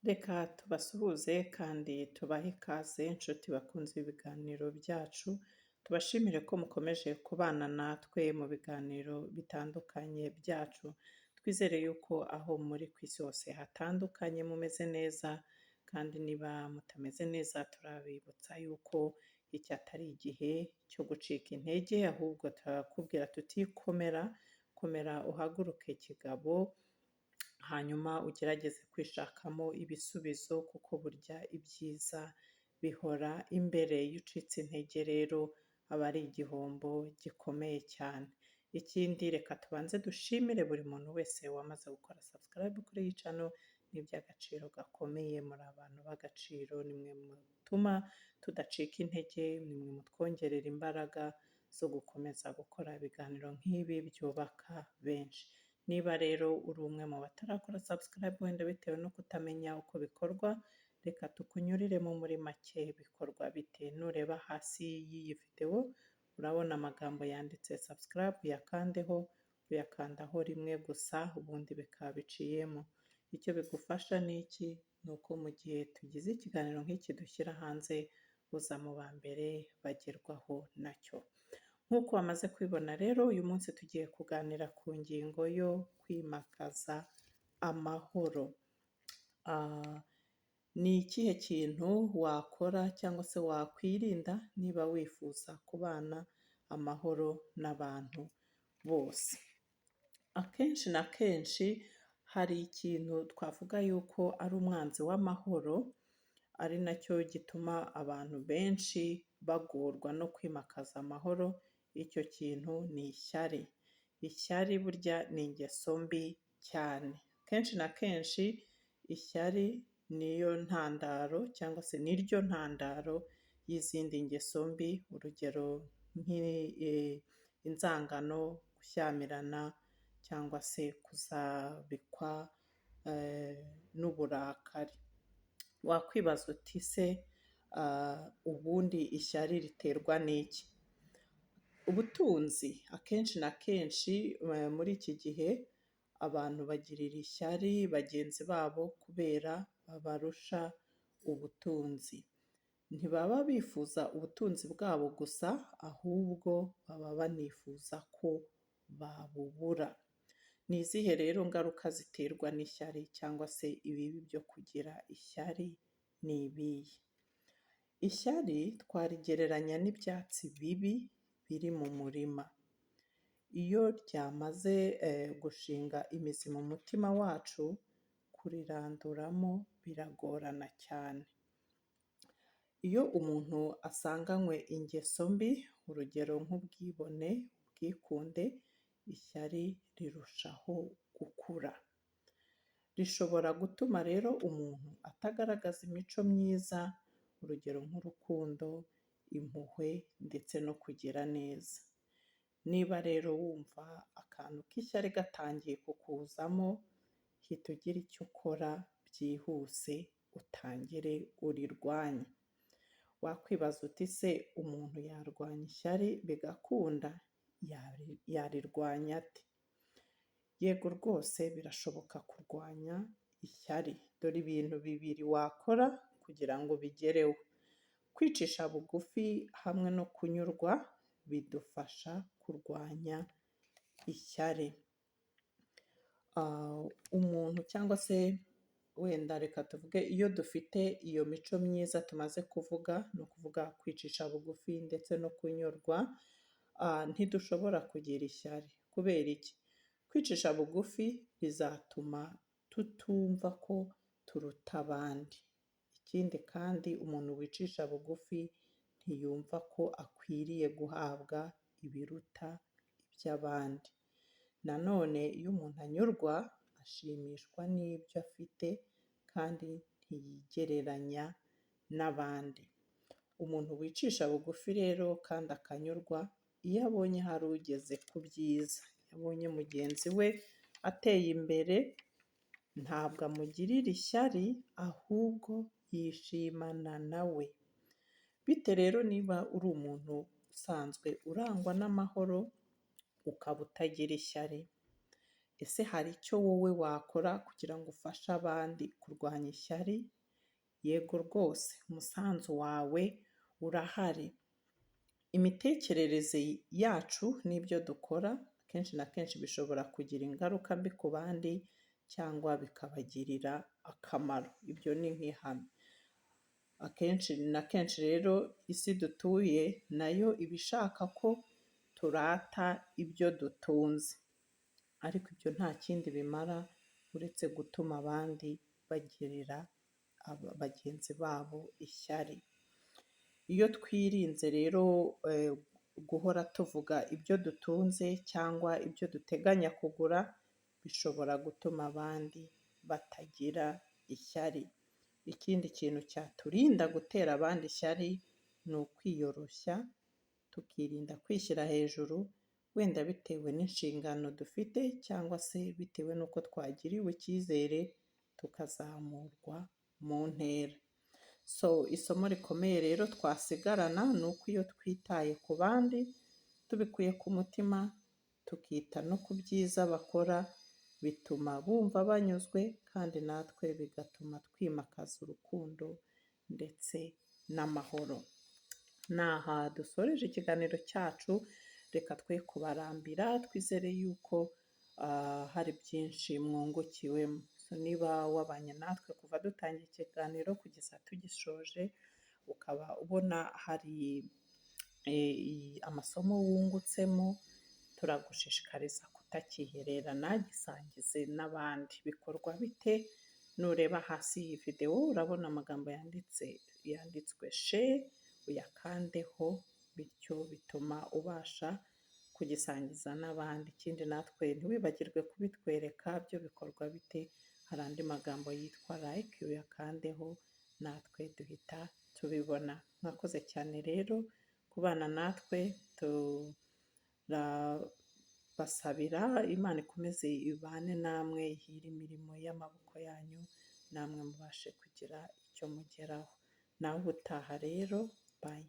Reka tubasuhuze kandi tubahe ikaze nshuti bakunze ibiganiro byacu, tubashimire ko mukomeje kubana natwe mu biganiro bitandukanye byacu. Twizere yuko aho muri ku isi hose hatandukanye mumeze neza, kandi niba mutameze neza turabibutsa yuko iki atari igihe cyo gucika intege, ahubwo turakubwira tuti komera, komera uhaguruke kigabo, hanyuma ugerageze kwishakamo ibisubizo kuko burya ibyiza bihora imbere. Iyo ucitse intege rero aba ari igihombo gikomeye cyane. Ikindi reka tubanze dushimire buri muntu wese wamaze gukora subscribe kuri iyi channel, ni iby'agaciro gakomeye, muri abantu b'agaciro, nimwe mutuma tudacika intege, nimwe mutwongerera imbaraga zo gukomeza gukora ibiganiro nk'ibi byubaka benshi. Niba rero uri umwe mu batarakora subscribe wenda bitewe no kutamenya uko bikorwa, reka tukunyuriremo muri make bikorwa bite. Nureba hasi y'iyi videwo urabona amagambo yanditse subscribe, uyakandeho, uyakandaho rimwe gusa ubundi bikaba biciyemo. Icyo bigufasha ni iki? Ni uko mu gihe tugize ikiganiro nk'iki dushyira hanze, uza mu ba mbere bagerwaho nacyo. Nk'uko wamaze kubibona rero, uyu munsi tugiye kuganira ku ngingo yo kwimakaza amahoro. Ni ikihe kintu wakora cyangwa se wakwirinda niba wifuza kubana amahoro n'abantu bose? Akenshi na kenshi hari ikintu twavuga yuko ari umwanzi w'amahoro, ari nacyo gituma abantu benshi bagorwa no kwimakaza amahoro, icyo kintu ni ishyari. Ishyari burya ni ingeso mbi cyane. Kenshi na kenshi ishyari niyo ntandaro cyangwa se niryo ntandaro y'izindi ngeso mbi, urugero nk'inzangano, gushyamirana cyangwa se kuzabikwa n'uburakari. Wakwibaza uti se ubundi ishyari riterwa n'iki? Ubutunzi akenshi na kenshi muri iki gihe abantu bagirira ishyari bagenzi babo kubera babarusha ubutunzi. Ntibaba bifuza ubutunzi bwabo gusa, ahubwo baba banifuza ko babubura. Ni izihe rero ngaruka ziterwa n'ishyari cyangwa se ibibi byo kugira ishyari ni ibihe? Ishyari twarigereranya n'ibyatsi bibi biri mu murima. Iyo ryamaze gushinga imizi mu mutima wacu, kuriranduramo biragorana cyane. Iyo umuntu asanganywe ingeso mbi, urugero nk'ubwibone, ubwikunde, ishyari rirushaho gukura. Rishobora gutuma rero umuntu atagaragaza imico myiza, urugero nk'urukundo, impuhwe ndetse no kugira neza. Niba rero wumva akantu k'ishyari gatangiye kukuzamo, hita ugira icyo ukora byihuse utangire urirwanye. Wakwibaza uti se umuntu yarwanya ishyari bigakunda? Yarirwanya ate? Yego rwose birashoboka kurwanya ishyari. Dore ibintu bibiri wakora kugira ngo ubigereho. Kwicisha bugufi hamwe no kunyurwa bidufasha kurwanya ishyari. Umuntu cyangwa se wenda reka tuvuge iyo dufite iyo mico myiza tumaze kuvuga, ni ukuvuga kwicisha bugufi ndetse no kunyurwa, ntidushobora kugira ishyari. Kubera iki? Kwicisha bugufi bizatuma tutumva ko turuta abandi. Ikindi kandi umuntu wicisha bugufi ntiyumva ko akwiriye guhabwa ibiruta iby'abandi. Nanone iyo umuntu anyurwa, ashimishwa n'ibyo afite kandi ntiyigereranya n'abandi. Umuntu wicisha bugufi rero kandi akanyurwa, iyo abonye hari ugeze ku byiza, iyo abonye mugenzi we ateye imbere, ntabwo amugirira ishyari ahubwo yishimana na we. Bite rero niba uri umuntu usanzwe urangwa n'amahoro, ukaba utagira ishyari? Ese hari icyo wowe wakora kugira ngo ufashe abandi kurwanya ishyari? Yego rwose, umusanzu wawe urahari. Imitekerereze yacu n'ibyo dukora akenshi na kenshi bishobora kugira ingaruka mbi ku bandi cyangwa bikabagirira akamaro. Ibyo ni nk'ihame. Akenshi na kenshi rero isi dutuye nayo iba ishaka ko turata ibyo dutunze, ariko ibyo nta kindi bimara uretse gutuma abandi bagirira bagenzi babo ishyari. Iyo twirinze rero guhora tuvuga ibyo dutunze cyangwa ibyo duteganya kugura, bishobora gutuma abandi batagira ishyari. Ikindi kintu cyaturinda gutera abandi ishyari ni ukwiyoroshya, tukirinda kwishyira hejuru, wenda bitewe n'inshingano dufite cyangwa se bitewe n'uko twagiriwe icyizere tukazamurwa mu ntera. So isomo rikomeye rero twasigarana ni uko iyo twitaye ku bandi tubikuye ku mutima, tukita no ku byiza bakora, bituma bumva banyuzwe kandi natwe bigatuma twimakaza urukundo ndetse n'amahoro. Ni aha dusoreje ikiganiro cyacu, reka twe kubarambira, twizere yuko hari byinshi mwungukiwemo. So niba wabanye natwe kuva dutangiye ikiganiro kugeza tugishoje, ukaba ubona hari amasomo wungutsemo, turagushishikariza kutakihererana, gisangize n'abandi. Bikorwa bite? Nureba hasi y'iyi videwo urabona amagambo yanditswe share, uyakandeho, bityo bituma ubasha kugisangiza n'abandi. Ikindi natwe ntiwibagirwe kubitwereka, byo bikorwa bite? Hari andi magambo yitwa like, uyakandeho natwe duhita tubibona. Mwakoze cyane rero kubana natwe, turabasabira Imana ikomeze ibane namwe, ihire imirimo y'amaboko yanyu, namwe mubashe kugira icyo mugeraho. Naho ubutaha rero, bye.